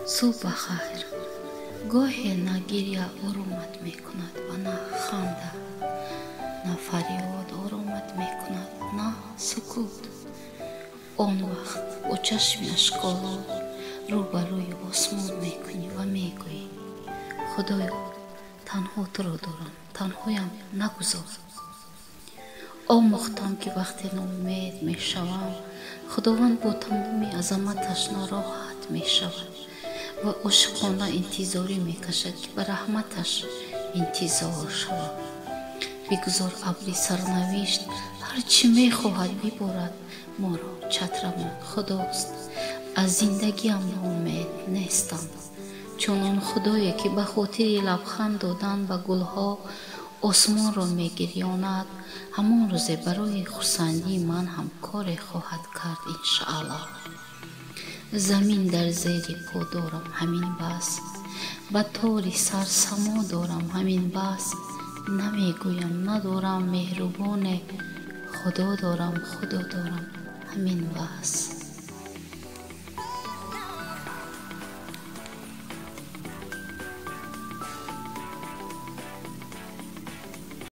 Субҳ ба хайр. Гоҳе на гиря оромат мекунад ва на ханда, на фарёд оромат мекунад, на сукут. Он вақт бо чашми ашколуд рӯ ба рӯи осмон мекунӣ ва мегӯӣ: «Худоё, танҳо туро дорам, танҳоям нагузор». Омӯхтам, ки вақте ноумед мешавам, Худованд бо тамоми азаматаш нороҳат мешавад ва ошиқона интизорӣ мекашад, ки ба раҳматаш интизор шавам. Бигузор абри сарнавишт ҳар чӣ мехоҳад биборад, моро чатрамон Худост. Аз зиндагиам ноумед нестам, чун он Худое, ки ба хотири лабханд додан ба гулҳо осмонро мегирёнад, ҳамон рӯзе барои хурсандии ман ҳам коре хоҳад кард, иншааллоҳ. Замин дар зери по дорам, ҳамин бас. Ба тори сар само дорам, ҳамин бас. Намегӯям надорам меҳрубоне, Худо дорам, Худо дорам, ҳамин бас.